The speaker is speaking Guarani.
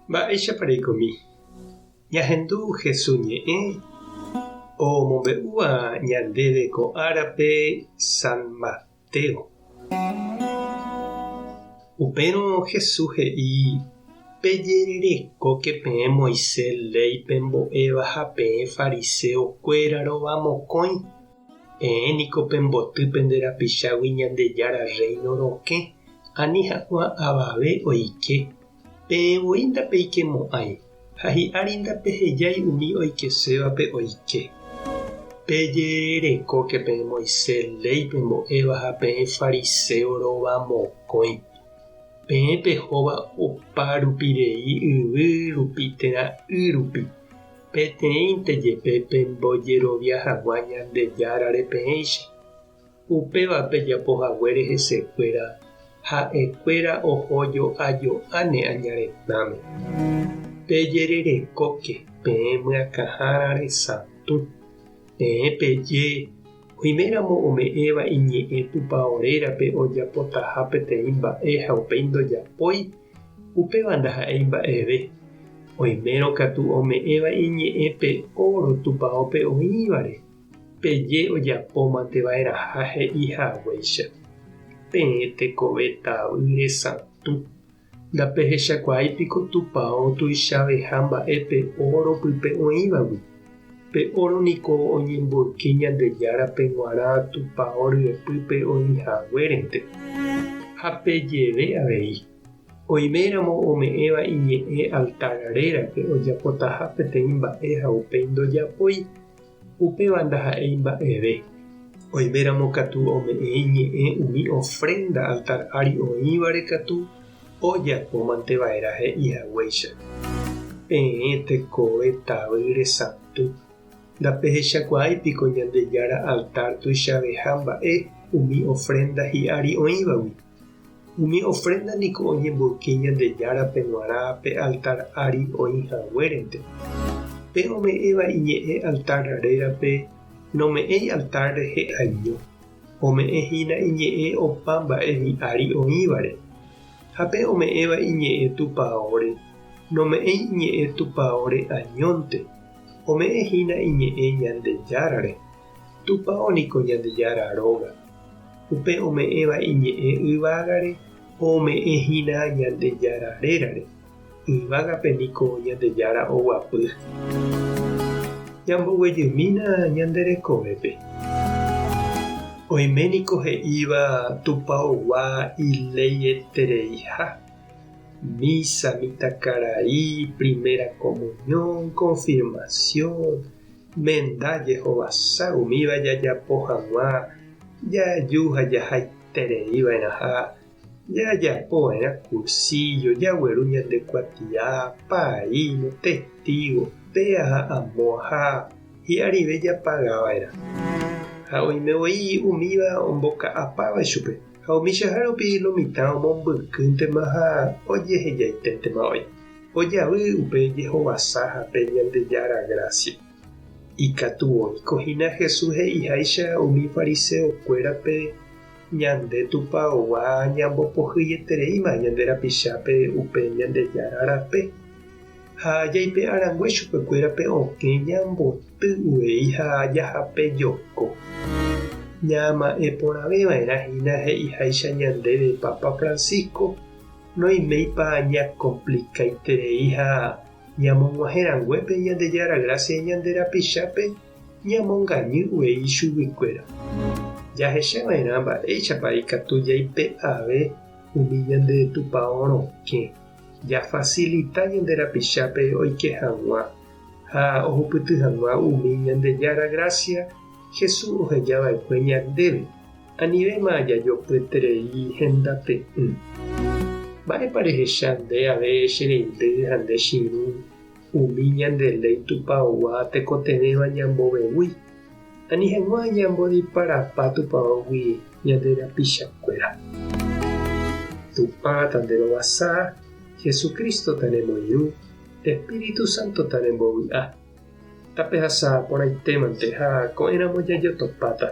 Mba'éichapa reikomi? Ñahendu Jesús ñe'ẽ omombe'úva ñandéve ko árape San Mateo. Upérõ Jesús he'i, Pejererekóke peẽ Moisés léi pembo'éva ha peẽ fariséo kuéra rova mokõi, peẽ niko pemboty pende rapichágui Ñandejára Rréino rokẽ, ani hag̃ua avave oike. Peẽ voi ndapeikemo'ãi, ha hi'ári ndapehejái umi oikesévape oike. Pejererekóke peẽ Moisés léi pembo'éva ha peẽ fariséo rova mokõi. Peẽ pehóva opa rupi rei yvy rupi térã y rupi, peteĩnte jepe pembojerovia hag̃ua Ñandejárare peẽicha. Upéva pejapo haguére hesekuéra, ha'ekuéra oho jo'a jo'áne aña retãme. Pejererekóke peẽ myakãhára resatũ. Peẽ peje, oiméramo ome'ẽva iñe'ẽ Tupao rérape ojapotaha peteĩ mba'e ha upéi ndojapói, upéva ndaha'éi mba'eve. Oimérõ katu ome'ẽva iñe'ẽ pe óro Tupaópe oĩvare, Peje ojapómante va'erãha he'i haguéicha, Peẽ tekove tavy resatũ, ndapehechakuaái piko tupao tuichaveha mba'e pe óro pype oĩvagui? Pe óro niko oñemboyke Ñandejárape g̃uarã tupao ryepýpe oĩ haguérente. Ha pejeve avei, Oiméramo ome'ẽva iñe'ẽ altar rérape ojapotaha peteĩ mba'e ha upéi ndojapói, Upéva ndaha'éi mba'eve. Oiméramo katu ome'ẽ iñe'ẽ umi ofrénda altár ári oĩvare katu, ojapómante va'erã he'i haguéicha. Peẽ tekove tavy resatũ, ndapehechakuaái piko Ñandejára altár tuichaveha mba'e umi ofrénda hi'ári oĩvagui? Umi ofrénda niko oñemboyke Ñandejárape g̃uarã pe altár ári oĩ haguérente. Pe ome'ẽva iñe'ẽ altár rérape nome'ẽi altár rehe año, ome'ẽ hína iñe'ẽ opa mba'e hi'ári oĩvare. Ha pe ome'ẽva iñe'ẽ tupaóre, nome'ẽi iñe'ẽ tupaóre añónte, ome'ẽ hína iñe'ẽ Ñandejárare. Tupao niko Ñandejára róga. Upe ome'ẽva iñe'ẽ yvágare ome'ẽ hína Ñandejára rérare, yvágape niko Ñandejára oguapy. Ñamboguejymína ñande rekovépe. Oime niko he'íva tupaogua ileietereiha, misa, mitãkarai, primera comunión, confirmación, Menda jehovasa umíva jajapo hag̃ua jaju ha jahaiterei va'erãha, jajapo va'erã kursíllo, jagueru ñande kuatia, paíno, testígo, péa ha amo ha hi'arive japaga va'erã. Ha oime voi umíva omboka'apáva ichupe, ha umíchaha rupi lo mitã omombykýntema ha ojehejaiténtema oĩ. Ojavy upe jehovasa ha pe Ñandejára grásia. Ikatu oiko hína Jesús he'iháicha umi fariseokuérape ñande tupaogua ñambopohyietereíma ñande rapichápe upe Ñandejára rape, ha jaipe'a rangue chupekuéra pe okẽ ñamboty uvei ha jahapejoko. Ñama'ẽ porãve va'erã hína he'iháicha ñandéve Papa Francisco, Noiméipa ñakomplikaiterei ha ñamog̃uahẽ ranguépe Ñandejára grásia ñande rapichápe ñamongañy uvei ichuguikuéra? Jahecha va'erã mba'éichapa ikatu jaipe'ave umi ñande tupao rokẽ, jafasilita ñande rapichápe oike hag̃ua ha ohupyty hag̃ua umi Ñandejára grásia Jesús oheja va'ekue ñandéve. Anivéma jajopyeterei hendape'ỹ. Mba'épa rehecha nde ave che reindy ha nde che irũ umi ñande léi tupaogua tekotevẽva ñambovevúi, ani hag̃ua ñambodiparapa tupaógui ñande rapichakuéra. Tupã tanderovasa, Jesucristo tanemoirũ, Espíritu Santo tanembovy'a. Tapehasa porãitémante ha ko'ẽramo jajotopáta.